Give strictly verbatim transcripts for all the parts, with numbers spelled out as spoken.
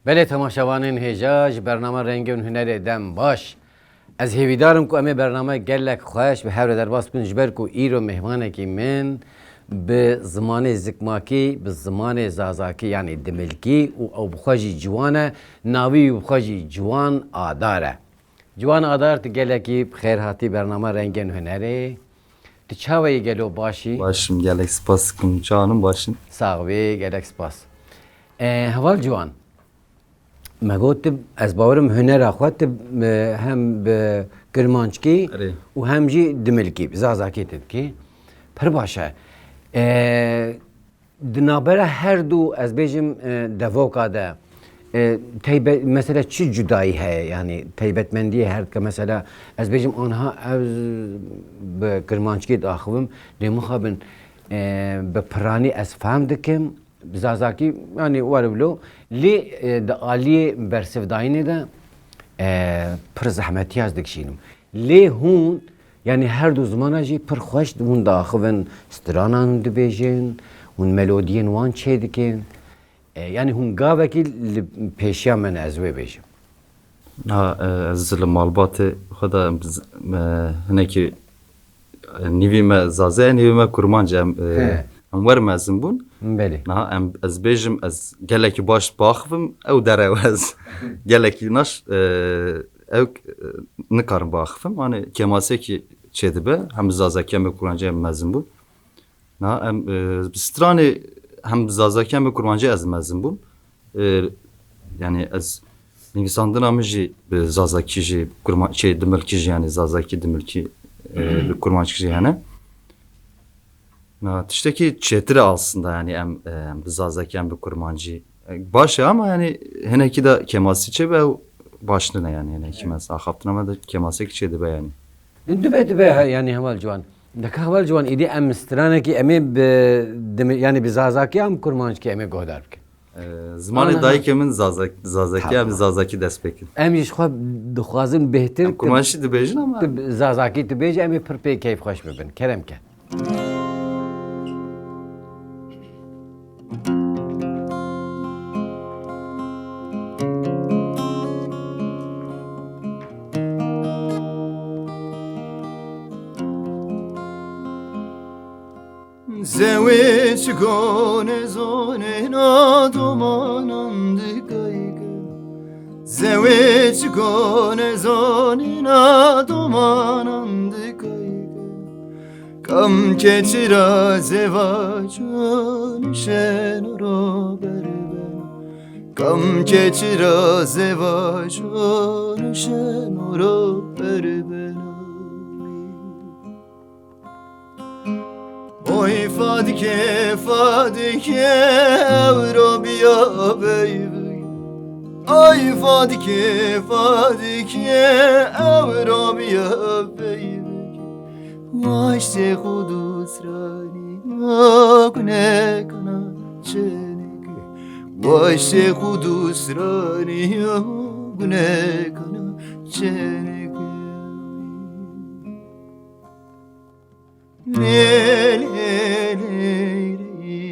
Belê temaşevanên hêja ji bernama Rengên Hunerê dem baş. Ez hêvîdar im ku em ê bername gelek xweş bi hev re derbas bikin, ji ber ku îro mêhmanekî min bi zimanê zikmakî, bi zimanê zazakî, yanî dimilkî û ew bi xwe jî ciwan e, navî wî bi xwe jî Ciwan Adar e. Ciwan Adar, tu gelekî bi xêr hatî bernama Rengên Hunerê. Tu çawa yî, gelo baş î? Baş im, gelek spas dikim. Çawa hanin, baş in? Sax bî, gelek spas. E, heval Ciwan, me got tu, ez bawerim hunera xwe tu, e, hem bi kirmanckî Erê. û hem jî dimilkî, bi zazakî tu dikî. Pir baş e. E, Di navbera her du, ez bêjim, e, devoka de, e, teybe-, mesela çi cudayî heye, yanî teybetmendiyê her dike, mesela ez bêjim anha ez bi kirmanckî diaxivim, lê mixabin, e, bi piranî ez fehm dikim, bi zazakî, yanî were wilo, lê, e, di aliyê bersivdayînê de, e, pir zehmetî ez dikişînim. Lê hûn, yanî her du zimana jî pir xweş hûn diaxivin, stranan dibêjin, hûn melodiyên wan çêdikin. E, yanî hûn gavekî li pêşiya me ne, ez wê bêjim. Na, e, ez li malbatê xwe de em z-, me hinekî, e, nîvî me zaze ye, nîvî me kurmanc e, em, e, He. em wer mezin bûn. Belê. Na, em, ez bêjim, ez gelekî baş biaxivim, ew derew ez gelekî naş, e, ew, e, nikarim biaxivim. Hani kêmasekî çêdibe, hem bi zazakî hem bi kurmancî em mezin bûn. Na, em, e, bi stranê hem bi zazakî hem bi kurmancî ez mezin bûm. E, yani ez nivîsandina min jî bi zazakî jî, kurma-, şey, dimilkî jî, yani zazakî, dimilkî, e, bi kurmanckî jî hene. Na, tiştekî çêtir e aslında, yani em, e, em bi zazakî, em bi kurmancî. E, baş e ama yani hinekî de kêmasî çêbe ew baş nine yani, hinekî Evet. mesela axaftina me de kêmasekî çêdibe yani. Dibe, dibe, he, yani heval Ciwan. Deka heval Ciwan, îdî em stranekî em ê bi dimi-, yani bi zazakî em kurmanckî em ê guhdar bikin. Ee, zimanê Ana. dayikê min zazak-, zazakî, em Tamam. zazakî dest pê kin. Em jî ji xwe dixwazin bêhtir Em kurmanckî dibêjin ama tu bi zazakî tu bêjî, em ê pir pê keyfxweş bibin. Kerem ke. Zewê çi gone zonê na domanan dikayke. Zewê çi gone zonê na domanan dikayke. Kam keçira zevaçon şeno ro berbeno. Kam keçira zevaçon şeno ro berbeno. Oy Fadike, Fadike, ewro biya beyvik. Oy Fadike, Fadike, ewro biya beyvik. Waştê xwe dûsranî, gunekana çenike. Waştê xwe dûsranî, gunekana çenike. Lê, lê, lê, lê.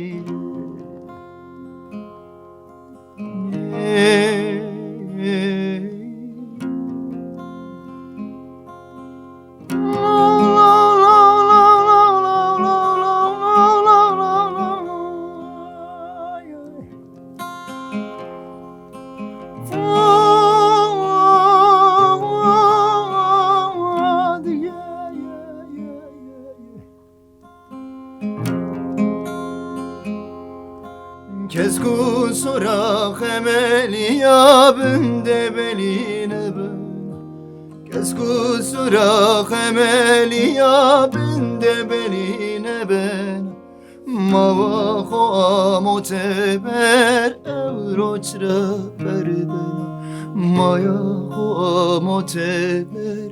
Kes ku sora xemeliya bin de belî nebin. Kes ku sora xemeliya bin de belî nebin. Mawa xwe amote ber, ewro çira berbena. Maya xwe amote ber,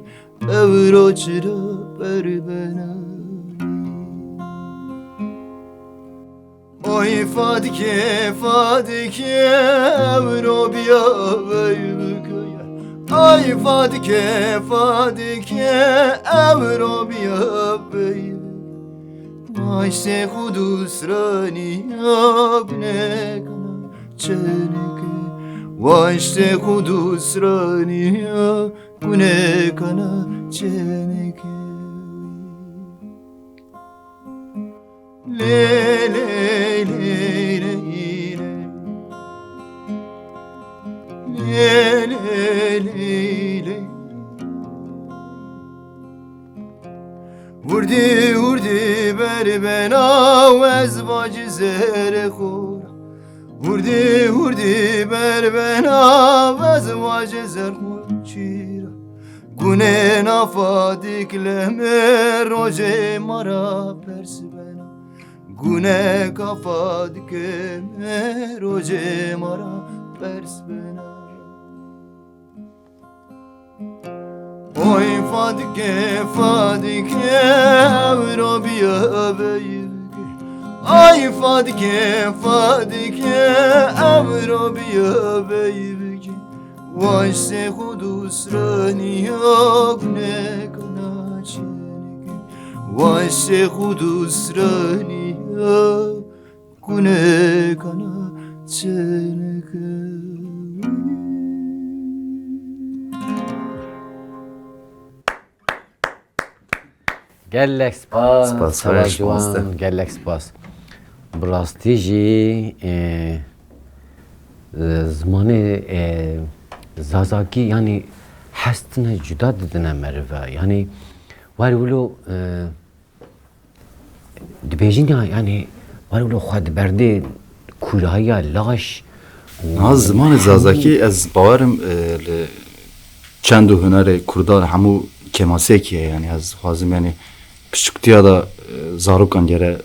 ewro çira berbena. Oy Fadike, Fadike, ewro biya vey bikeye. Ay Fadike, Fadike, ewro biya vey bikeye. Waştê xwe dûsranî, ya gunekana çenike. Waştê xwe dûsraniya gunekana çêneke wî. Lê, lê, lê, lê, lê. Lê, lê, lê, lê. Hurdî, hurdî berbena û ez vacî zerê xwe re. Hurdî, hurdî berbena û ez vacî zer xwe çî re. Gunê nafa dîk leme rojê ma ra pers bena. Guneka Fadike me rojê ma ra pers bena. Oy Fadike, Fadike, ewro biya veyvike. Ay Fadike, Fadike, ewro biya veyvike. Waştê xwe dûsraniya gunekana çêneke. Waştê xwe dûsraniya gunekana çêneke. Gelek spas, Spas, Heval Ciwan, gelek spas. Bi rastî jî, e, e, zimanê, e, zazakî, yanî hestine cuda didine merive. Yanî, wer wilo, e, dibêjin ya, yanî, wer wilo xwe diberdê kûrahiya laş. Niha zimanê zazakî, ez bawerim, e, li çend û hunerê kurdan hemû kêmasiyekî heye, yanî ez dixwazim, yanî piçûktiya de, e, zarokan gere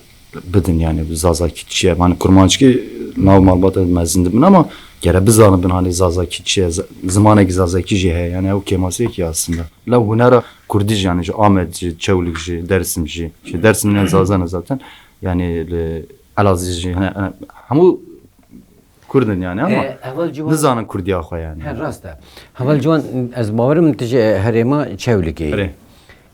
bidin, yanî bi zazakî çi ye. Yanî kurmanckî nav malbata mezin dibin ama gere bizanibin hanî zazakî çi ye, z-, zimanekî zazakî jî heye, yanî ew kêmasiyekî aslında. Lew hunera kurdî jî, yanî ji Amed jî, Çewlik jî, Dersim jî, ji Dersim ne zaza ne zaten, yanî li Elazî jî, yanî, e, hemû Kurd in yani ama E, Heval Ciwan nizanin Kurdiya xwe yani. He, rast e. Heval Ciwan, ez bawerim tu ji herêma Çewlikê yî. Erê.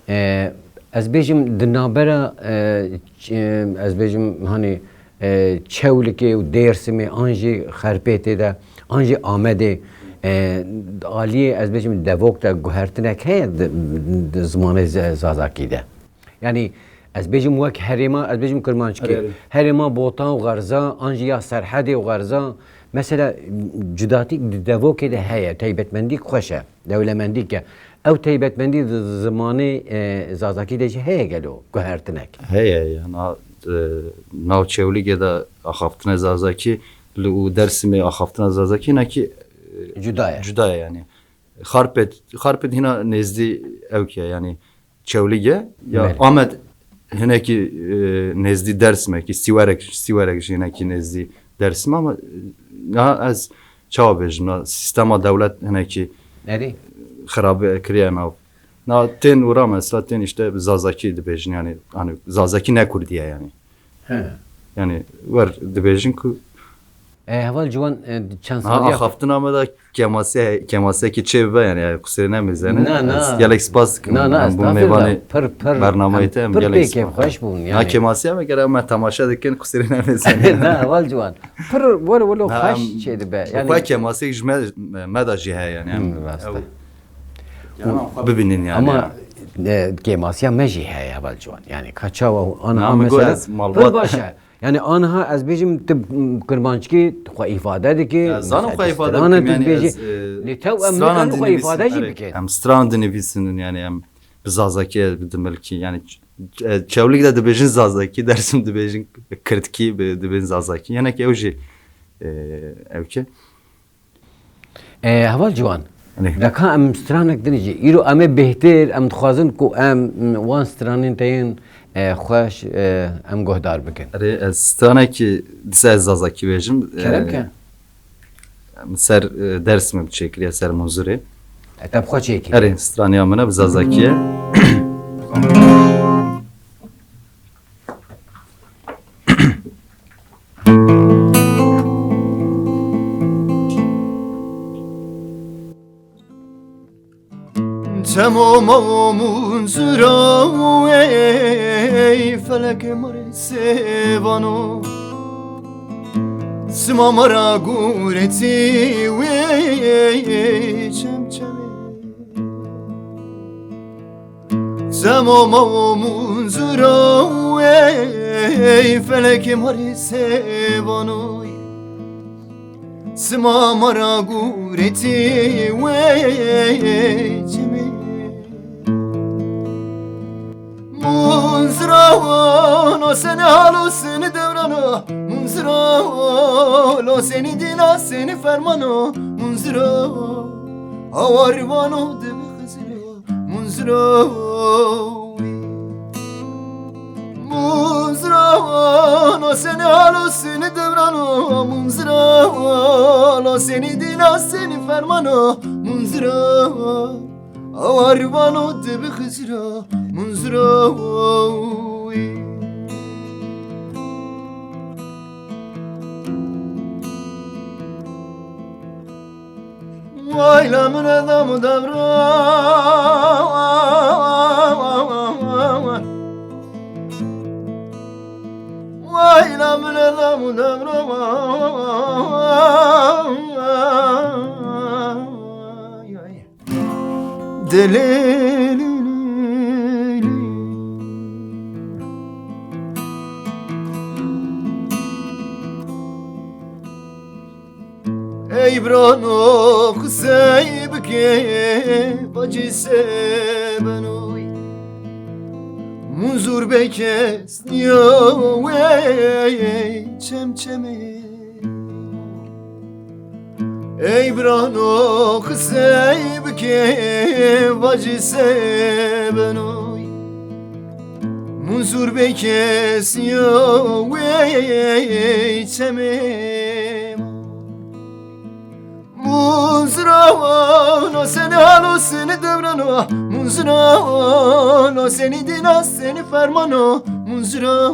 E, ez bêjim di navbera, e, ç-, e, ez bêjim hani, e, Çewlikê û Dêrsimê an jî Xerpêtê de, an jî Amedê, e, aliyê ez bêjim devok de guhertinek heye di, di zimanê ze-, zazakî de. Yanî ez bêjim wek herêma, ez bêjim Kirmanckê. Erê, erê. Herêma Botan û Xerza, an jî ya Serhedê û Xerza, mesela cudatîk di devokê de heye, taybetmendîk xweş e, dewlemendîk e. Ew taybetmendî di zimanê, e, zazakî de jî heye gelo guhertinek? Heye, ya na, e, nav Çewlîgê de axaftina zazakî li û Dersimê axaftina zazakî hinekî, e, Cuda ye. Cuda ye yani. Xarpêt, Xarpêt hîna nêzdî ewk e, yanî Çewlîg e. Ya Belê. Amed hinekî, e, nêzdî Dersim e, ki Sîwerek, Sîwerek jî hinekî nêzdî Dersim e, ama, e, niha ez çawa bêjim, na sîstema dewlet hinekî Erê. Xirabe kiriye nav. Na tên û ra mesela tên işte Zazakî dibêjin, yani, hani Zazakî ne Kurdî ye yani. He. Yani wer dibêjin ku E, Heval Ciwan, e, çend Ha, saliya axaftina me de kêmasî-, kêmasiyekî çê bibe, yani, yani, qusirê nemêzene. Na, na. Ez gelek spas dikim. Na, na, Em bûn estağfurullah. Mêvanê Pir, pir, bernameyê em te, em pir gelek pê spas. Kêfxweş bûn, yani. Ha, kêmasiya me gere me temaşe dikin, qusirê nemêzene. Na, Heval Ciwan. Pir, wele, wele Na, xweş em, çê dibe. Yani, xwe kêmasiyek ji me, me de jî heye, yani, em, Hmm, rast e. ew, Yani, ew xwe bibînin, yani, Ama, yani. e, kêmasiya me jî heye, Heval Ciwan. Yani, ka çawa û ana Na, ha min got mesela, ez malbat. Pir baş e. Yani aniha ez bêjim tu, m, kirmanckî xwe îfade dikî, Ya, zanim mesela xwe tu îfade strana dikim, tu yani dibêjî. ez, e, Lê tew em stranan nikarin xwe dinivîsim, îfade jî erê. Bikin. Em stran dinivîsinin, yani em bi zazakî, bi dimilkî, yani ç-, e, Çewlîg de dibêjin zazakî, Dersim dibêjin kirdkî, bi, dibêjin zazakî. Hinek ew jî, e, ew ki. E, Heval Ciwan, Lê. Deka em stranek din jî. Îro em ê bêhtir, em dixwazin ku em, m, wan stranên te yên, e, xweş, e, em guhdar bikin. Erê, ez stranekî disa ez zazakî bêjim. Kerem E, ke. Em ser, e, Dersimê bi çêkiriye, ser Munzurê. E, te bi xwe çêkiriye. Erê, straniya min e bi zazakî ye. Çemo mamo Munzura, ey felekê ma rê sêvano. Sima mara guretî wê çemçemê. Sema ma o munzura wê felekê marî sêvanoy. Sima mara guretî wê çemê. Munzira no seni halo seni devrano. Munzira lo seni dina seni fermano. Munzira hawarivano debi Xizira. Munzira Munzira no seni halo seni devrano. Munzira lo seni dina seni fermano. Munzira Awa rivano dibi Xizira, munzira wî. Way la min edam û devra. Way la min edam û devra. Dilê Ey birano qisey bike, bacî se benoy. Muzur be kes niyo wey çemçemê. Ey birano qisey bike, vacî se benoy. Muzur be kes yo wey çemê. Munzira no seni halo seni devrano. Munzira no seni dina seni fermano. Munzira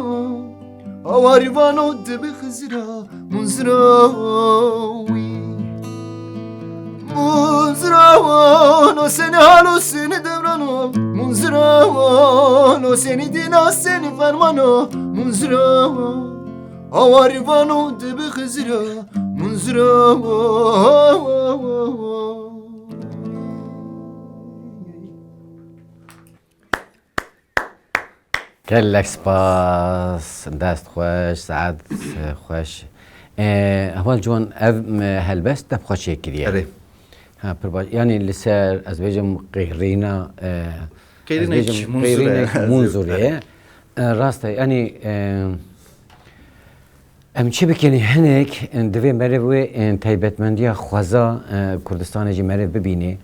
Awarî vano dibi Xizira, munzira wî. Munzira wano seni halo seni devrano. Munzira wano seni dina seni fermano. Munzira awarî vano dibi Xizira, munzira. Gelek spas, dest xweş, saet xweş. E, Heval Ciwan, ev, m, helbest te bi xwe çêkiriye? Erê. Ha, pir baş. Yanî li ser, ez bêjim, qêrîna, e, ez Qêrînek bêjim, Munzurê. qêrînek Munzurê. E, rast e, yanî, e, em çi bikin, hinek, e, divê meriv wê, e, taybetmendiya xweza, e, Kurdistanê jî meriv bibînê.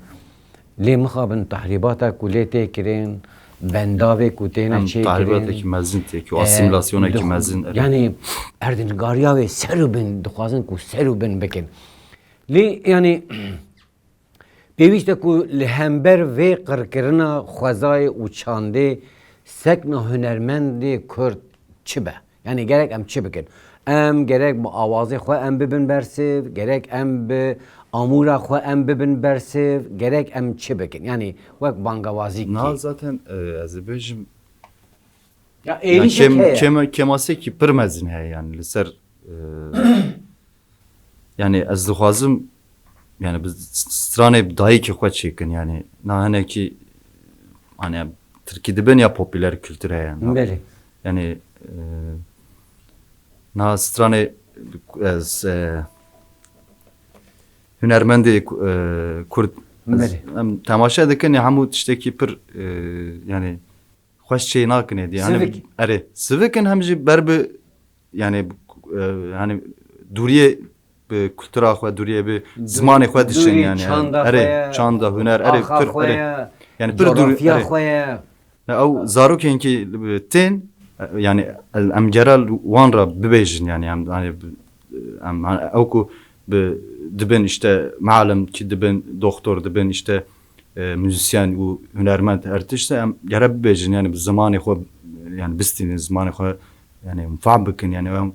Lê mixabin tahrîbata ku lê tê kirin, bendavê ku têne Em çêkirin, tahribatekî mezin tê ku e, asîmîlasyonekî dix-, mezin, erê. Yanî erdnîgariya wê ser û bin dixwazin ku ser û bin bikin. Lê yanî pêwîst e ku li hember vê qirkirina xwezayê û çandê sekna hunermendê Kurd çi be? Yanî gerek em çi bikin? Em gerek bi awazê xwe em bibin bersiv, gerek em bi amûra xwe em bibin bersiv, gerek em çi bikin? Yanî wek bangawazî kî? Na zaten, e, ez ê bêjim, Ya ya êrîşek kêm-, heye. kêm-, kêmasekî pir mezin heye, yanî li ser, e, yanî ez dixwazim, yanî bi s-, stranê bi dayikê xwe çêkin, yanî na hinekî, hani, tirkî dibin ya popüler kültür heye, na. Belê. Yanî, e, na stranê, e, s-, e, hunermendê ku-, e, Kurd, Belê. em temaşe dikin, ya hemû tiştekî pir, e, yanî xweş çê nakin êdî. Yanî, Sivik. erê, sivik in hem jî ber bi, yanî, e, yanî dûriyê bi kultura xwe, dûriyê bi Dû-, zimanê xwe dişin, dûrî yanî, çanda erê, xwe ye, çanda, huner, erê, axa pir, xwe erê. ye, Yanî pir dûr, coğrafya erê. xwe ye. Ne, ew zarokên kî tên, e, yanî, el-, em gere li wan re bibêjin, yanî, em, yanî, em, ew ku bi, dibin, işte, malim, kî dibin, doktor dibin, işte, e, muzîsyen û hunermend her tişt, em gere bibêjin, yanî, bi zimanê xwe, yanî, bistînin, zimanê xwe, yanî, fehm bikin, yanî, em,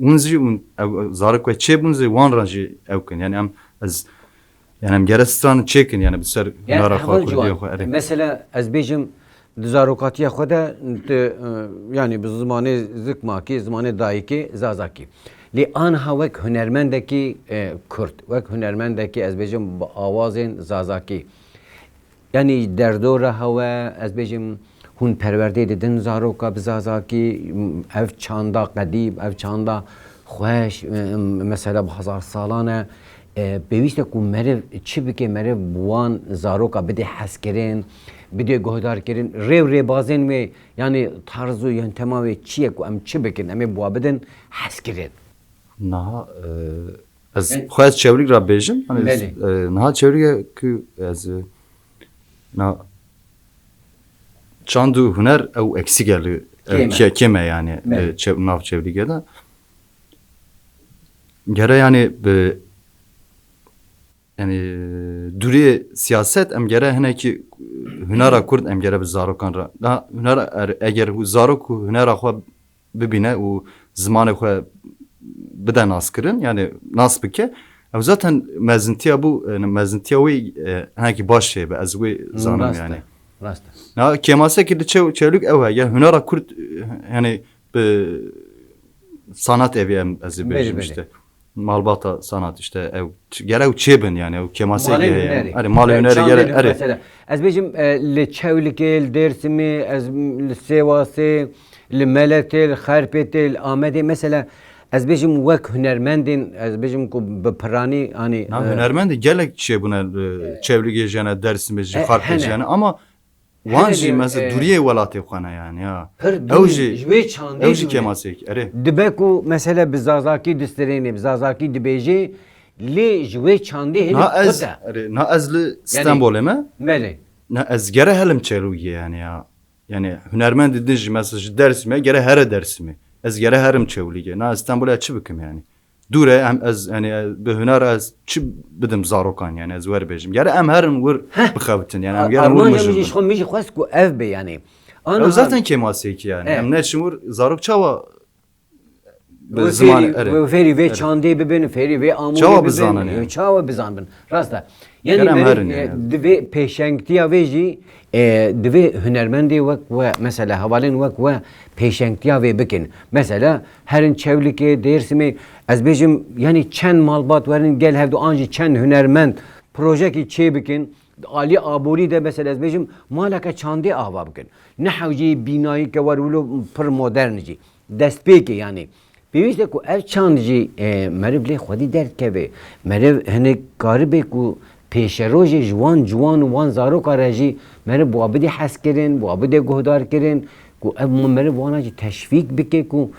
hûn zî, hûn, ew, zarok we çêbûn zî, wan re jî ew kin, yanî, em, ez, yanî, em gere stran çêkin, yanî, bi ser Ya, hunera xwe, Heval Kurdiya Ciwan, xwe, erê. mesela, ez bêjim, di zarokatiya xwe de, di, e, yanî, bi zimanê zikmakî, zimanê dayikê, zazakî. Lê anha wek hunermendekî, e, Kurd, wek hunermendekî, ez bêjim, bi awazên Zazakî. Yanî derdora hewe, ez bêjim, hûn perwerdê didin zaroka bi Zazakî, ev çanda qedîm, ev çanda xweş, e, mesela bi hezar salan e. E, pêwîst e ku meriv çi bike, meriv bi wan zaroka bide hezkirin, bide guhdarkirin, rê û rêbazên wê, yanî tarz û yöntema wê çi ye ku em çi bikin, em ê bi wa bidin hezkirin. Niha, e, ez Yani xwe ez Çewlîg re bêjim. Hani, Belê. e, niha Çewlîg e ku ez, e, na çand û huner ew eksik e li, e, Kêm e. ke-, kêm e yani, Belê. e, çev-, nav Çewlîgê de. Gere yani bi, yani dûriyê siyaset em gere hinekî hunera Kurd em gere bi zarokan re. Da hunera er-, eger hu-, zarok û hunera xwe bibîne û zimanê xwe bide naskirin, yani nas bike. Ew zaten mezintiya bû, yani mezintiya wî, e, hinekî baş heye be, ez wê zanim Rast e, yani. Rast e. Na kêmaseke li Çew-, Çewlîg ew heye, hunera Kurd, e, yani bi sanat evi em, ez ê Belê, bêjim belê. işte. Malbata sanat işte ew ç-, gere ew çêbin yani, ew kêmaseke Malê heye. hunerê. Erê, malê E, hunerê çandê gere, li erê. mesela. Ez bêjim, e, li Çewlikê, li Dêrsimê, ez li Sêwasê, li Meletê, li Xerpêtê, li Amedê. Mesela, ez bêjim wek hunermendên, ez bêjim ku bi piranî, hani, Na e, hunermendê gelek çêbûne, e, Çewligê jene, Dersimê jî, E, Xarpêt hene. jene ama wan Hene jî diyar, mesela e, dûriyê welatê xwe ne yani ya. Pir Ew dûr jî, ji wê çandê ew jî dûr e. kêmasek, erê. Dibe ku mesela bi Zazakî distirênê, bi Zazakî dibêjê, lê ji wê çandê hinek Na ez, kut e. erê, na ez li Stenbolê me. Belê. Na ez gere helim Çewligê yani ya. Yani hunermendê din jî mesela ji Dersimê gere here Dersimê. Ez gere herim Çewligê. Na ez Stenbolê çi bikim yani? Dûr e, em ez, yani, e, bi huner ez çi bidim zarokan, yani, ez wer bêjim. Gere em herin wir Heh. bixebitin, yani, em A-, gerin wir armanca min jî mijin. ji xwe, min jî xwest ku ev be, yani. Ana Ew zaten kêmasiyekî, yani. E. Em neçin wir zarok çawa bi Wê ziman fêrî, ere. wê fêrî vê Ere. çandê bibin, fêrî vê amûrê Çawa bibin, bizanin, yani? wê çawa bizanbin. Rast e. Yani Gere em meriv, herin, e, yani. divê pêşengtiya vê jî, e, divê hunermendê wek we, mesela hevalên wek we pêşengtiya vê bikin. Mesela herin Çewlikê, Dêrsimê, ez bêjim, yani çend malbat werin gel hevdu an jî çend hunermend projekî çê bikin. Alî aborî de mesela ez bêjim maleke çandê ava bikin. Ne hewceyî bînayî ke wer wilo pir modern jî. Destpêkê yani. Pêwîst e ku ev çand jî, e, meriv lê xwedî derdikeve. Meriv hinek karibe ku pêşerojê ji wan ciwan û wan zaroka re jî meriv bi wa bidê hezkirin, bi wa bidê guhdarkirin, ku ev meriv wana jî teşvîk bike ku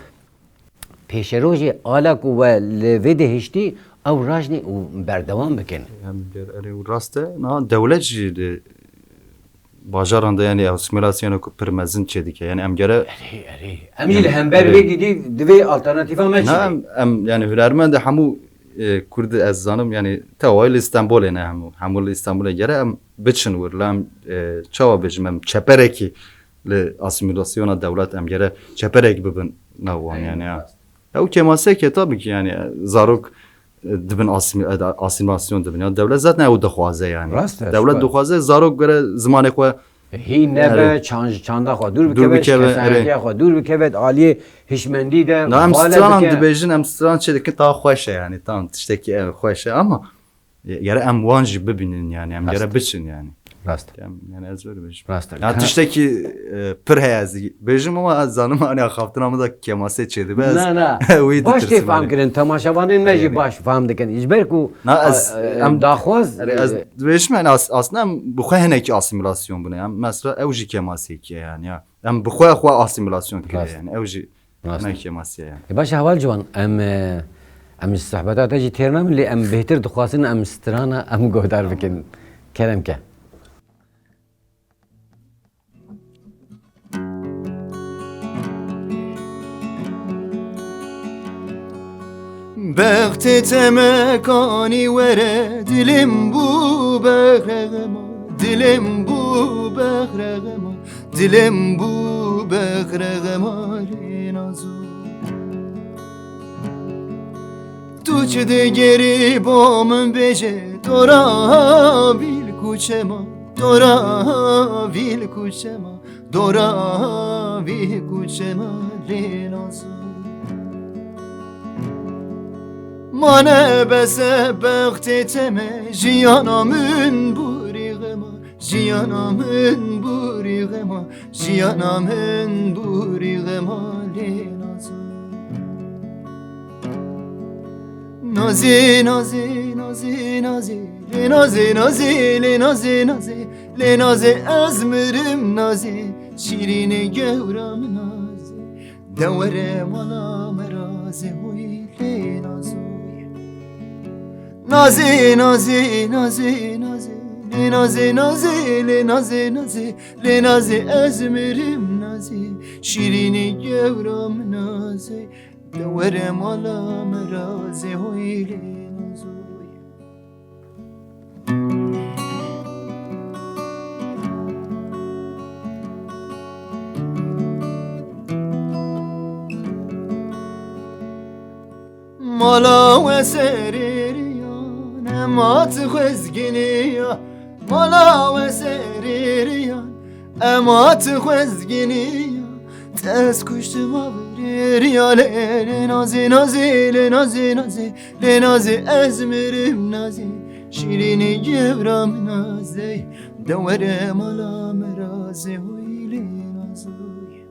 pêşerojê ala ku we li vê de hiştî ew rajnê û berdewam bikin. Em ger erê û rast e. Niha dewlet jî li bajaran de, yani, asîmîlasyona ku pir mezin çêdike. Yani, em gere Erê, erê. Em jî li hember Erê. vê gidî divê alternatîfa me çi Na be? em, em, yani, hunermend e hemû, e, Kurd ez zanim, yani, tewayê li Stenbolê ne hemû. Hemû li Stenbolê gere em biçin wir, la em, e, çawa bêjim, em çeperekî li asîmîlasyona dewlet em gere çeperek bibin nav wan, yani, ya. Ew kêmaseke tabii ki, yani, zarok, e, dibin asîmî-, e, asîmîlasyon dibin. Ya dewlet zaten ew dixwaze, yani. Rast e, Dewlet süper. dixwaze zarok gere zimanê xwe Hî nebe, Erê. çan-, çanda xwe dûr Dûr bikeve, bikeve, erê. kesanetiya xwe dûr bikeve, aliyê hişmendî de Na em xwe le stranan bike. dibêjin, em stran çê dikin, ta xweş e, yani, tam tiştekî, e, xweş e ama gere em wan jî bibînin, yani, em Rast. gere biçin, yani. Rast. Em, yani, ez were bêjim. Rast. Ya Ka- tiştekî, e, pir heye ez bêjim ama ez zanim, hani, axaftina min de kêmasê çêdibe, ez Na, na. wî Baş tê ditirsim, fam hani. kirin, temaşevanên me jî Erê. baş fam dikin. Ji ber ku, Na, ez, a, e, em, daxwaz, erê, ez e, dibêjim, yani, as-, aslında em bi xwe hinekî asîmîlasyon bûne. Em, mesela, ew jî kêmasêkî ye, yani, ya. Em bi xwe xwe asîmîlasyon kiriye, Rast. yani. Ew jî Rast. ne kêmasî ye, yani. E, baş e, Heval Ciwan, em, e, em ji sohbeta te jî têr nabin, lê em bêhtir dixwazin em strana em guhdar bikin. Kerem ke. Bextê te me kanî were, dilêm bû bexrema, dilêm bû bexrema, dilêm bû bexrema lê nazo. Tu çi digerî bo min bêje, dora vîl kuçema, dora vîl kuçema, dora vîl kuçema lê nazo. Mane bese bextê te me, jiyana min borî xema, jiyana min borî xema, jiyana min borî xema lê nazo. Nazê, nazê, nazê, nazê, lê nazê, nazê, lê nazê, nazê, lê nazê, ez mirim nazê, şîrînê gewra min nazê. De were mala me razê hoy lê nazoye. Nazê, nazê, nazê, nazê, lê nazê, nazê, lê nazê, nazê, lê nazê, ez mirim nazê, şîrînê gewra min nazê. De were mala me razê hoy lê nazoye. Mala we serêriyan, ema ti xwezginiya. Mala we serêriyan, ema ti xwezginiya. Te ez kuştim avirêriya lê, lê nazê, nazê, lê nazê, nazê. Lê nazê ez mirim nazê, şîrînê gewra min nazê, de were mala me razê hoy lê nazoye.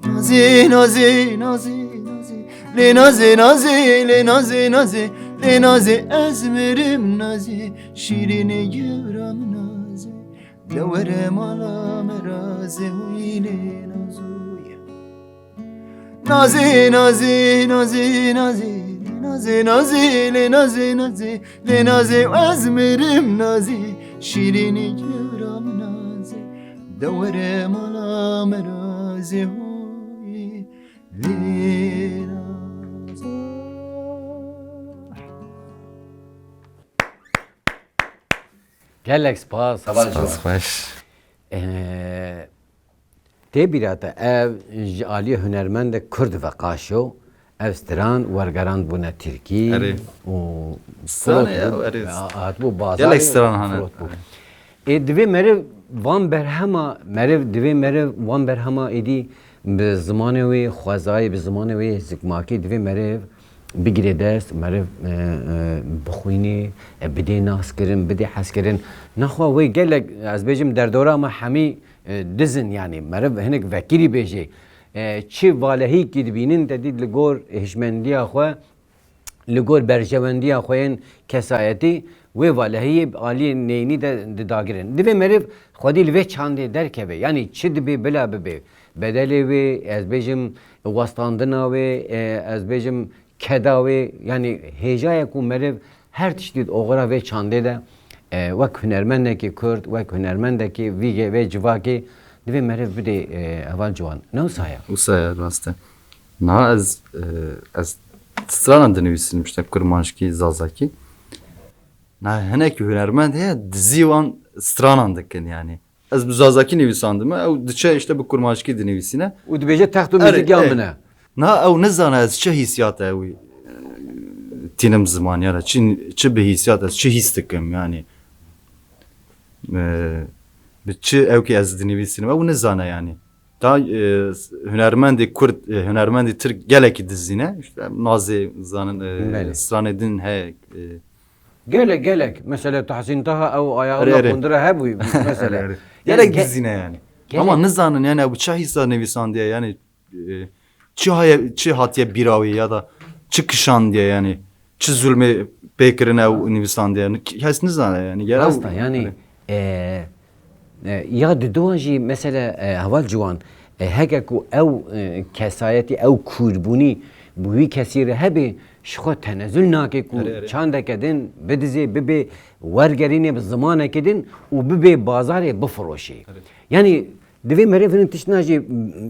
Nazê, nazê, nazê, nazê, lê nazê, nazê, lê nazê, nazê, lê nazê ez mirim nazê, şîrînê gewra min nazê, de were mala me razê hoy lê nazoye. Nazê, nazê, nazê, nazê, lê nazê, nazê, lê nazê, nazê, lê nazê, ez mirim nazê, şîrînê gewra min nazê, de were mala me razê hoy lê nazo. Gelek spas. Spas xweş. Ee, Tê bîra te, ev ji aliyê hunermendek Kurd ve qaşo, ev stran wergerand bûne Tirkî Erê. û Stran firot e, bû, erê. a-, hatibû bazarê Gelek stran hene. firot bû. Ê, divê meriv van berhema, meriv, divê meriv van berhema êdî bi zimanê wê xwezayê, bi zimanê wê zikmakî, divê meriv bigirê dest, meriv, e, e, bixwînê, e, bidê naskirin, bidê hezkirin. Nexwe wê gelek, ez bêjim, derdora me hemî e, dizin, yanî meriv hinek vekirî bêjê, e, çi valehîkî dibînin te dît li gor hişmendiya xwe, li gor berjewendiya xwe yên kesayetî, wê valehiyê bi aliyê neyînî de didagirin. Divê meriv xwedî li vê çandê derkeve, yanî çi dibê bila bibe. Bedelê wê, ez bêjim, westandina wê, e, ez bêjim, keda wê, yanî hêjayê ku meriv her tiştî di oxira vê çandê de, e, wek hunermendekî Kurd, wek hunermendekî vî ge-, vê civakê divê meriv bidê, e, heval ciwan. Ne wisa ye? Wisa ye, rast e. Niha ez, e, ez stranan dinivîsim, işte kurmanckî, zazakî. Niha hinek hunermend heye, dizî wan stranan dikin yani. Ez bi zazakî nivîsandime, ew diçe işte bi kurmanckî dinivîsîne. Û dibêje text û Erê, mîzîk ya erê. min e. Niha ew nizane ez çi hîsiyat e ew, e, tînim ziman ya da çi, çi bi hîsiyat ez çi hîs dikim yani. E, bi çi ew ki ez dinivîsînim, ew nizane yani. Ta, e, hunermendê Kurd, e, hunermendê Tirk gelekî dizîne. İşte nazê zanin, e, Belê. stranê din heye, e, Gelek, gelek. Mesela Tahsîn Taha ew ayağında Erê, erê. kundura hebû mesela. Erê, erê. Yani Gelek ge- dizîne yani. gelek. Ama nizanin yani ew çi hîsa nivîsandiye yani, e, çi haye, çi hatiye bîra wê ya da çi kişandiye yani, çi zulmê pê kirine ew nivîsandiye. Kes nizane yani. Gel Rast e, ew- yani, Erê. e, e, ya diduwa jî mesela, e, heval ciwan, e, heke ku ew, e, kesayetî, ew kûrbûnî bi wî kesî re hebe, ji xwe tenezul nake ku Erê, erê. çandeke din bidizê, bibê wergerînê bi zimaneke din û bibê bazarê bifiroşê. Erê. Yanî divê meriv hinek tiştna jî,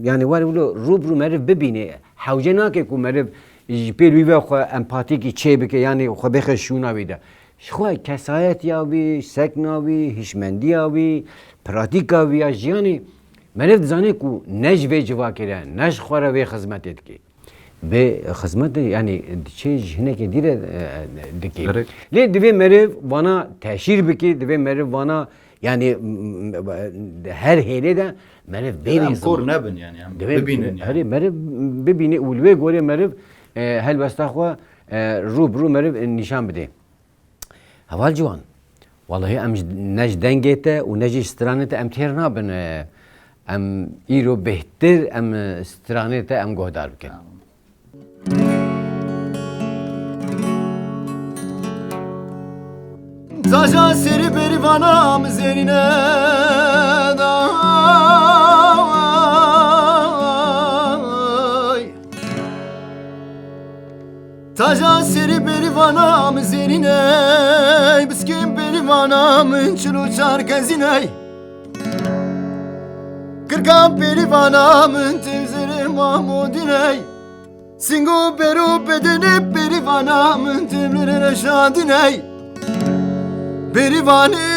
yanî were wilo rû bi rû meriv bibîne. Hewce nake ku meriv ji pêl wî ve xwe empatîkî çê bike, yanî xwe bêxe şûna wî de. Ji xwe kesayetiya wî, sekna wî, hişmendiya wî, pratîka wî ya jiyanê, meriv dizane ku ne ji vê civakê re, ne ji xwe re vê xizmetê dike. Bi xizmet de, yanî diçe ji hinekê dî re, e, dike. Gerek. Lê divê meriv vana teşîr bike, divê meriv vana, yanî, m, m, her hêlê de meriv bêne Em ziman. kor nebin yani, em Divê bibînin yani. herê meriv bibîne û li wê gorê meriv, e, helwesta xwe, e, rû bi rû meriv nîşan bidê. Heval Ciwan, wellahî em ji, ne ji dengê te û ne jî ji stranê te em têr nabin. E, em îro bêhtir em, e, stranê te em guhdar bikin. Taja serî berîvana min zerîne day. Taja serî berîvana min zerîne, biskên berîvana min çil û çar kezîne. Kirkan berîvana min tim zerê Mahmudîne. Singo bero bedene berîvana min tim lere şadîne. Berîvanê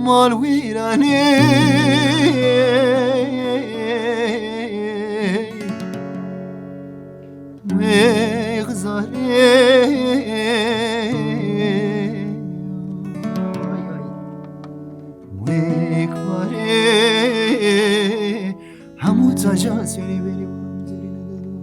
mal wîranê. Wê xizarê. Wê kwarê. Hemû taca serê berê wan zerîne delû.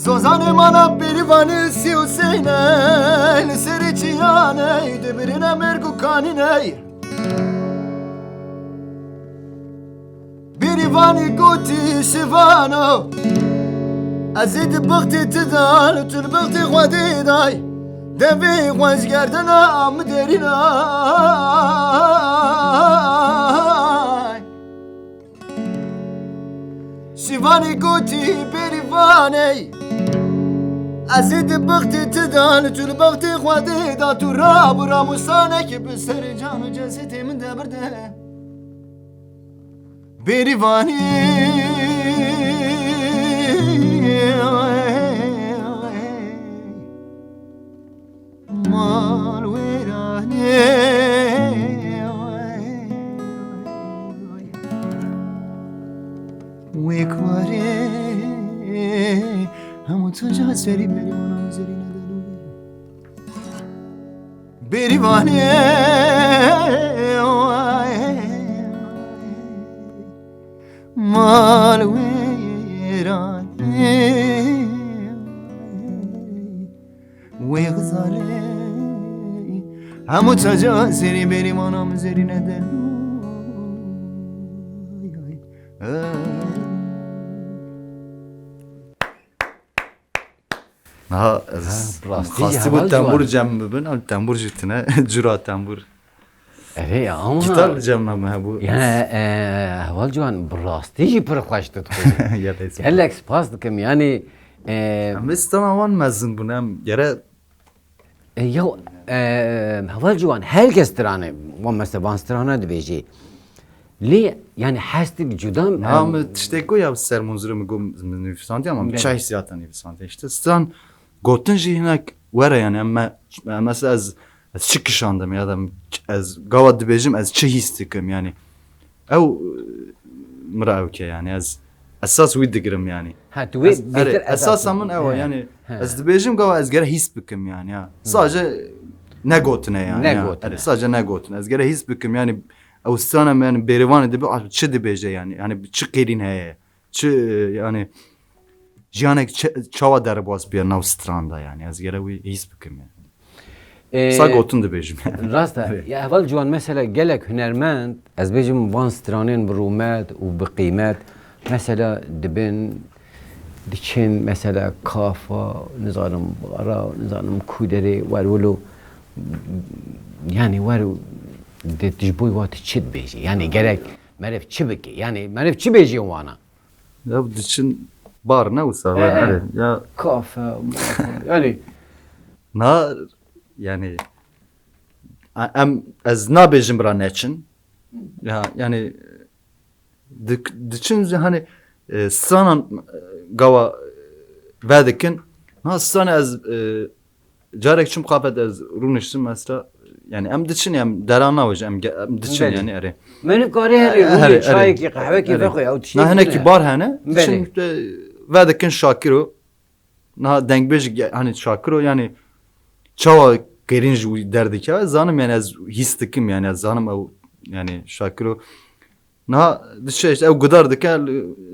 Zozanê mana berîvanê sî û seyne, li serê çiyanê dibirine merg û kanîne. Berîvanê gotî şivano, ez ê di bextê tu de li tu li bextê Xwedê day. Devê xwe ji gerdena min derîna. Şivanê gotî berîvanê, ez ê di bextê tu de li tu li bextê Xwedê da tu rabû ramûsanekî bi serê can û cesedê min de birde. Berîvanê. Mal wêranê. Wê kwarê. Hemû taca serî berîvana min zerîne delû. Berîvanê. Mal wêranê. Wê xizarê. Hemû taca serî berîvana min zerîne delû. Niha ez Ha, bi rastî jî xwestî bû heval tembûr ciwan. Cem bibin, em tembûr jî tune, cura tembûr. Erê, ama Gitar li cem me hebû. Yani, e, heval ciwan, bi rastî jî pir xweş didixwîne. Ya dayı. Gelek spas dikim, yani, e, Em ê strana wan mezin bûn, em gere E, ya, e, heval ciwan, her kes strane, wan mesela van strana dibêjê. Lê, yani, hestik cuda, Niha em, min tiştê ku ya ser munzurê min got, min nivîsandiye ama Belê. Çi hissiyata nivîsandiye. İşte stran gotin jî hinek were yani, em me, em mesela ez, ez çi kişandim ya da ez gava dibêjim ez çi hîs dikim yani. Ew, e, min re ew ke yani, ez esas wî digirim yani. Ha, tu wê Ez, bêtir erê, esas esasa min ew e, he, yani, he. Ez dibêjim gava ez gere hîs bikim yani, ya. Hı. Sadece negotine yani, ya. Negotine. Erê, sadece negotine. Ez gere hîs bikim yani, ew strana me yani, bêrîvanê dibe, ah, çi dibêje yani, yani çi qêlîn heye, çi, yani, jiyanek çi, çawa derbas bûye nav stranda yani, ez gere wî hîs bikim yani. Ee, Sa gotin dibêjim yani. Rast e. Evet. Ya heval ciwan, mesela gelek hunermend, ez bêjim van stranên bi rûmet û bi qîmet, mesela dibin, diçin, mesela kafa, nizanim bara, nizanim ku derê, wer wilo, yani wer di, di ji bo wa tu çi dibêjî? Yani gerek meriv çi bike? Yani meriv çi bêjî wana? Ya diçin bar ne wisa, He, he. Erê, ya. Kafe, mafe, yani. Na, yani, a-, em, ez nabêjim bira neçin. Ya, yani, dik-, diçin, hani, e, stranan, e, gava, e, vedikin. Na, strana ez, e, Carek çim xafet ez rûniştim mesela, yani em diçin, em deran navêjin, em ge-, em diçin Belê. Yani, erê. Meriv karê herê, Erê, rûnê, erê. Çayekî, qehwekî Erê. Vexwe, ew tiştê Na hinekî bûne. Bar hene, Belê. Diçin, e, vedikin şakiro. Niha dengbêj ge-, hani Şakiro yani çawa qêrîn ji wî derdikeve, zanim yani ez hîs dikim yani ez zanim ew yani Şakiro. Niha dişe işte ew gudar dike,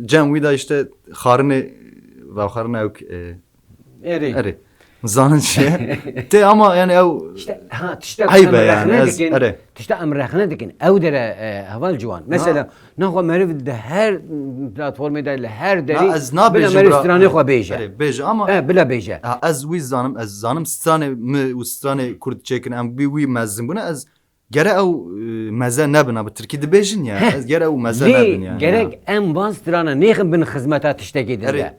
cem wî de işte xarinê, vexarine ew, e, Erê. Erê. Zanin çi ye? Tê ama yani ew İşte, ha, tiştek Eyb e em yani, rexne ez, dikin, erê. Tiştek em rexne dikin. Ew dere, e, heval ciwan. Mesela, naxwe meriv di her platformê de, li her derî, Na, ez nabêjim bila meriv bira-, stranê xwe bêje. Erê, bêje ama E, bila bêje. Ha, ez wî zanim, ez zanim stranê mi û stranê Kurd çêkin, em bi wî mezin bûne, ez gere ew, e, meze nebin, bi Tirkî dibêjin ya. Heh. Ez gere ew meze Lê nebin yani. Gerek em van strana nêxin bin xizmeta tiştekî din Erê. de.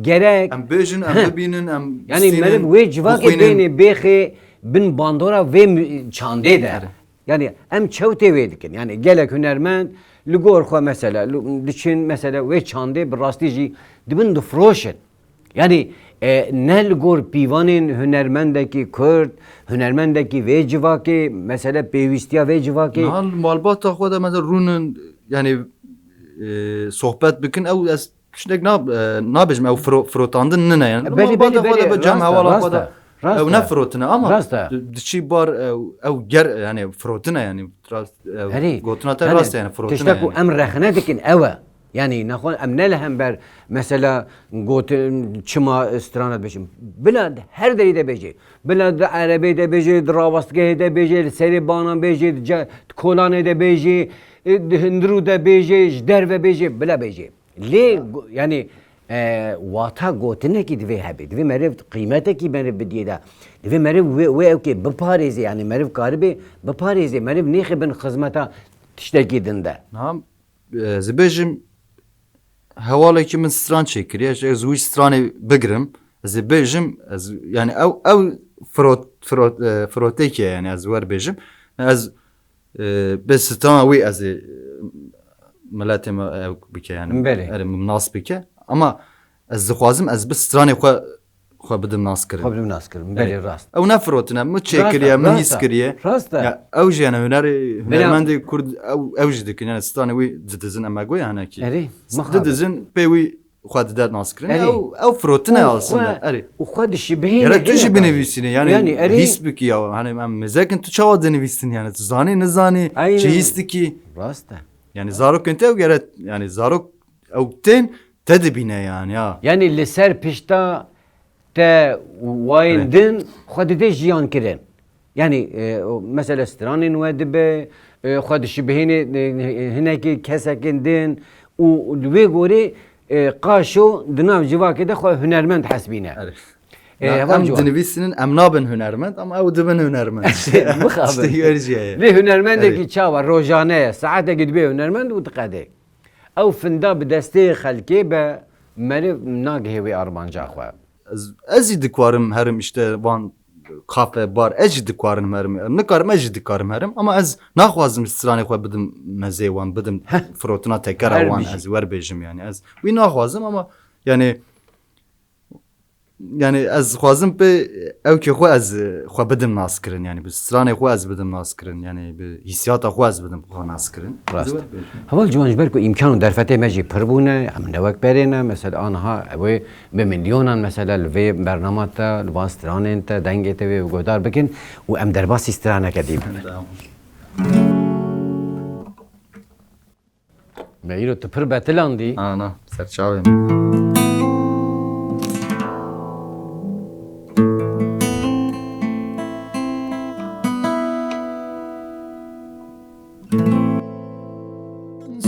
Gerek Em bêjin, em Heh. bibînin, em Yani bistînin, meriv wê civakê bixwînin. bênê bêxê bin bandora vê mi-, çandê de. Erê. Yani em çewtê wê dikin. Yani gelek hunermend li gor xwe mesela, li, diçin mesela wê çandê bi rastî jî dibin difroşin. Yani, e, ne li gor pîvanên hunermendekî Kurd, hunermendekî vê civakê, mesela pêwîstiya vê civakê. Niha li malbata xwe de mesela rûnin, yani, e, sohbet bikin, ew ez tiştek na-, e, nabêjim, ew firo-, firotandin nine yani. Li Belê, malbata belê, xwe de belê, bi cem rast e, hevala rast xwe de e, rast ew e. ne firotine ama Rast e. di-, diçî bar, ew, ew ger, yani firotine yani. Rast, ew Erê, gotina te yani, rast e yani, firotine tiştek ku yani. em rexne dikin ew e. Yani, nexwe em ne li hember mesela gotin çima strana dibêjin. Bila di her derî de bêjê. Bila di erebê de bêjê, di rawestgehê de bêjê, li serê banan bêjê, di ce-, di kolanê de bêjê, e, di hundirû de bêjê, ji derve bêjê, bila bêjê. Lê go-, yani, e, wata gotinekî divê hebe. Divê meriv qîmetekî meriv bidiyê de. Divê meriv wê, wê ewkê biparêzê, yani meriv karibê biparêzê. Meriv nêxê bin xizmeta tiştekî din de. Niha, e, ez bêjim, hewalekî min stran çêkiriye, ez wî stranê bigirim, ez ê bêjim, ez, yani ew, ew firot-, firot-, e, firotêkê, yani ez wer bêjim, ez, e, bi strana wî ez ê, e, miletê me ew bike, yani Belê. erê, nas bike, ama ez dixwazim ez bi stranê xwe, xwe bidim nas kirin. Xwe bidim nas kirin, Erê. belê rast. Ew ne firotine, min Rast e, çêkiriye, min rast hîs e. kiriye. Rast e. Ya, ew jî yani hunerê, Bela- hunermendê Kurd ew, ew jî dikin, yani stranê wî didizin, em goya hinekî. Erê, mixabin. Didizin, pê wî xwe dide naskirin. Erê. Ew, ew firotine Û aslında. xwe, Erê. û xwe dişibihîne Yara tu jî heye binivîsîne, yani Yani, erê. hîs bikî ya. Hani em mezekin tu çawa dinivîsin yani? Tu zanî, nizanî, Aynen. çi hîs dikî? Rast e. Yani zarokên te ew gere, yani zarok ew tên te dibîne yani ya. Yani li ser pişta te wayên Evet. din xwe dide jiyan kirin. Yani, e, o, mesela stranên we dibe, e, xwe dişibihêne, e, hinekî kesekên din û li wê gorê, e, qaşo di nav civakê de xwe hunermend hesbîne. Evet. E, Ya heval em ciwan. dinivîsinin, em nabin hunermend, ama ew dibin hunermend. Mixabin. İşte yer jî ye. Lê hunermendekî Evet. çawa rojane ye, saetekî dibê hunermend û diqede. Ew finda bi destê xelkê be, meriv nagihê wê armanca xwe. Ez, ez jî dikarim herim işte van kafe, bar, ez jî dikarim herim. Em nikarim, ez jî dikarim herim ama ez naxwazim stranê xwe bidim mezê wan, bidim Heh. firotina tekera Her wan, bijî. ez wer bêjim yani. Ez wî naxwazim ama yani, yani ez xwazim pê ew ki xwe ez, xwe bidim nas kirin yani, bi stranê xwe ez bidim nas kirin yani, bi hîsiyata xwe ez bidim xwe nas kirin. Rast. Ez wer bêjim. Heval ciwan, ji ber ku îmkan û derfetê me jî pir bûne, em ne wek berê ne, mesela aniha ew ê bi milyonan mesela li vê bernama te, li van stranên te, dengê te wê guhdar bikin û em derbasî straneke dî bibin. Tamam. Me îro tu pir betilandî. Ana, ser çavê min.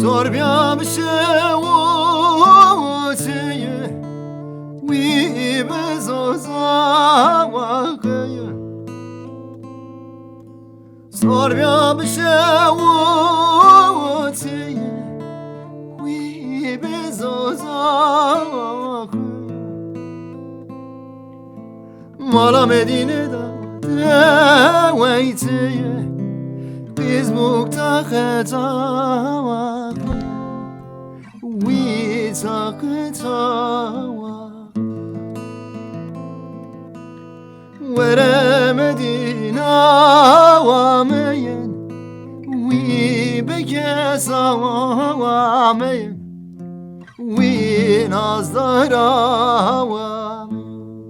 Sorbiya bi şewatê wî bi zozawa xeye. Sorbiya bi şewatê wî bi zozawa xeye. Mala Medîne de deweytê ye, qîz bûk taxe tawa xwe, wî taxe tawa. Were Medîna wa me yen, wî bike sawa wa me yen, wî nazdara wa me yen.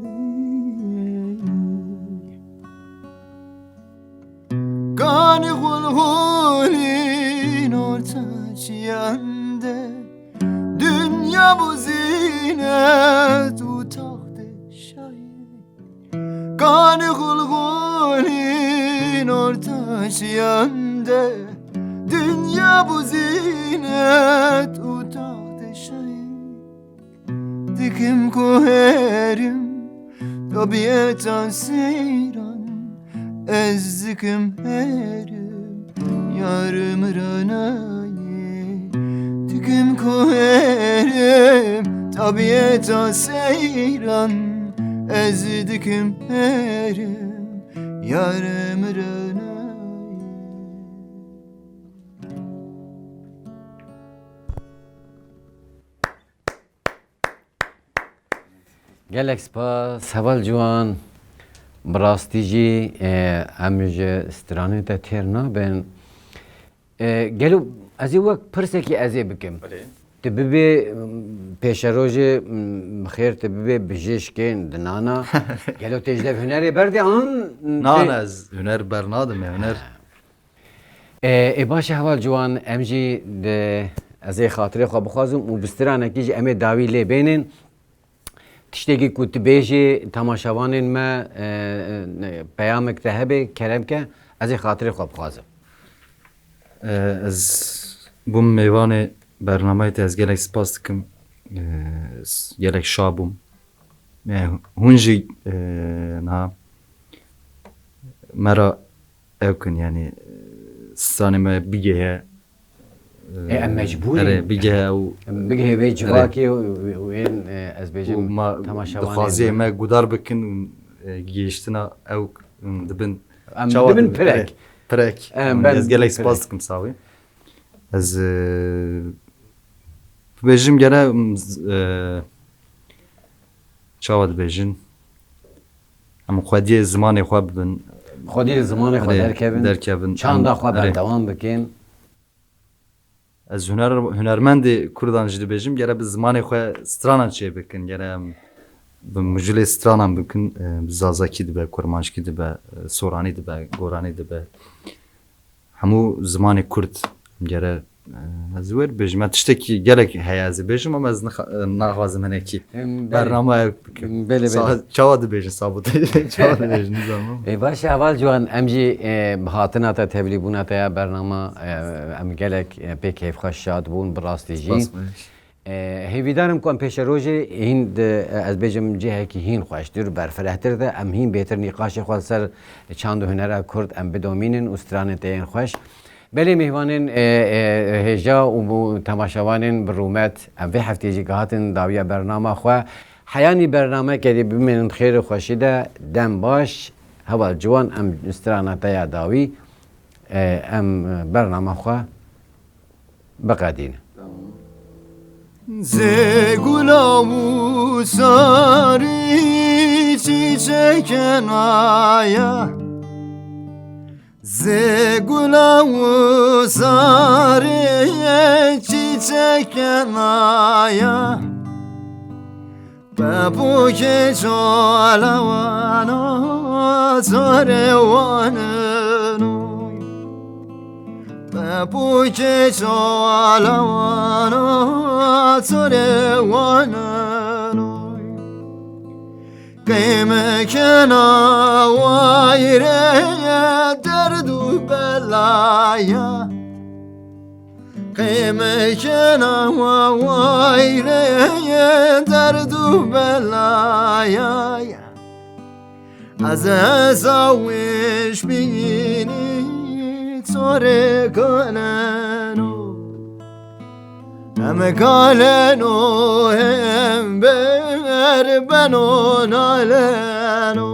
Kanî xulxulîn orta çiyende, dünya bu zînet û taxtê şahî. Kanî xulxulîn Orta çiyan de dünya bu zînet û taxte şahî. Dikim ku herim tabieta seyran, ez dikim herim yar miranayê. Dikim ku herim tabieta seyran, ez dikim herim yar miranayê. Gelek spas, heval ciwan. Bi rastî jî, e, em ji stranên te têr nabin. E, gelo ez ê wek pirsekî ez ê bikim. Belê. Tu bibê, m, pêşerojê, m, bi xêr tu bibê bijîşkên di nana. Gelo tê ji dev hunerê berdê an? Na, tê- na, ez huner bernadim, huner. Ha. E, ê baş e heval ciwan, em jî di, ez ê xatirê xwe bixwazim û bi stranekî jî em ê dawî lê bênin. Tiştekî ku tu bêjî, temaşevanên me, e, e, peyamek te hebe, kerem ke, ez ê xatirê xwe bixwazim. E, ez bûm mêvanê bernameyê te, ez gelek spas dikim. E, s-, gelek şa bûm. E, hûn jî, e, niha me re ew kin, yanî, e, stranê me bigihê. Ê, em mecbûr in. Erê, bigihê ew. Em bigihê vê civakê û, û, û ên, e, ez bêjim, û ma temaşevanên dixwaziyê me. Me gudar bikin û, e, gihiştina ew, û dibin. Em çawa dibin dibin? Pirek. Erê, pirek. Em, em, ben ez gelek dibin spas pirek. Dikim sawî. Ez, e, bibêjim gere, m, z-, e, çawa dibêjin? Em xwediyê zimanê xwe bibin. Xwediyê zimanê xwe, erê, derkevin. Derkevin. Çanda xwe, erê, berdewam bikin. Ez huner-, hunermendê Kurdan jî dibêjim, gere bi zimanê xwe stranan çêbikin, gere em bi mijûlê stranan bikin, e, bi zazakî dibe, kurmanckî dibe, e, soranî dibe, goranî dibe. Hemû zimanê Kurd gere, e, ez wê bêjim. Me tiştekî gelek heye ez ê bêjim, ama ez nixa-, e, naxwazim hinekî. Em, belê. Bername ev bikim. Belê, belê. Sa-, çawa dibêjin, sabotê? Çawa dibêjin, nizanim. Ê, baş e, heval ciwan, em jî, e, bi hatina te, tevlîbûna te ya bernama, e, em gelek, e, pê keyfxweş şad bûn, bi rastî jî. Spas, baş. E, hêvîdar im ku em pêşerojê hîn di, e, ez bêjim cihekî hîn xweştir û berfirehtir de em hîn bêtir nîqaşê xwe li ser çand û hunera Kurd em bidomînin û stranên te yên xweş. Belê mêvanên, e, e, hêja û bo temaşevanên bi rûmet, em vê heftê jî gihatin dawiya bernama xwe. Heyanî bernameke dî bimînin xêr û xweşî de, dem baş, heval ciwan, em strana te ya dawî, e, em, e, bernama xwe biqedînin. Zê gula û sarî çîçekena ya. Zê gula û sarî çîçekena ya. Pepûkê çalawana zorê waneno. Pepûkê çalawana zorê waneno. Qîmekena wayre derd û belaya. Qîmekena wayre derd û belaya. Ez heza wêş bînî çorê kaleno. Hem kaleno hem ber beno naleno.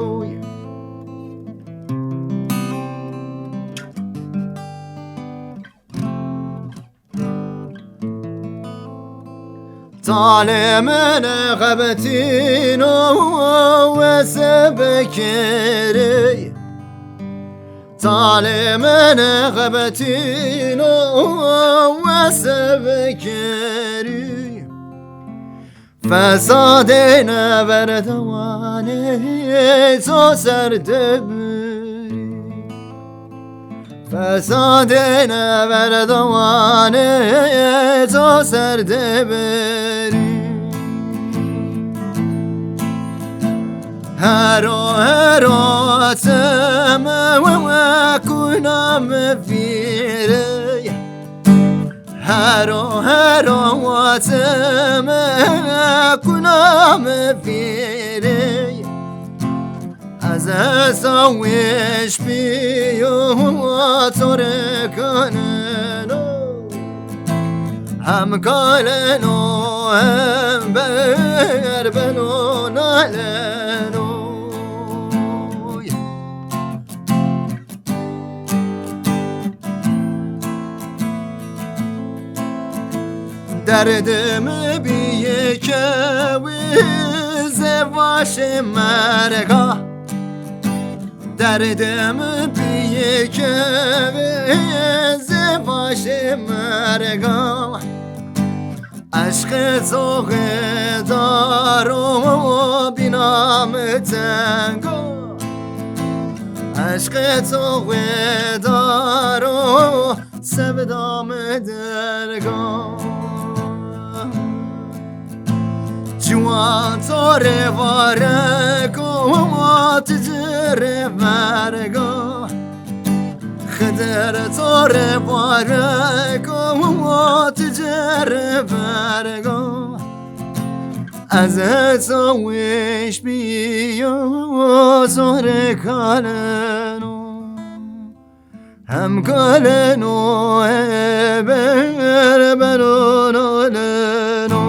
Talê min xebetîno wese bikirî. Talê min xebetîno wese bikirî. Fesadê neberdewanê to ser dibirî. Fesadê neberdewanê to ser dibirî. Hero, hero, çeme we, we, kuna me vîrê. Hero, hero, çeme, kuna me vîrê. Ez hesa wê şpî yo, torê kaneno. Hem kaleno, hem berbeno, naleno. Derdim bî kewî zêvaşê merga. Derdim bî kewî zêvaşê merga. Eşqê zoxê daro bîna mi tengo. Eşqê zoxê daro sevda mi dergo. Ciwan to rê vareko, ti ci rê vergo. Xidir to rê vareko, ti ci rê vergo. Ez hesa wê şpî yo, zorê kaleno. Hem kaleno, e berbeno, naleno.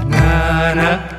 Na, na.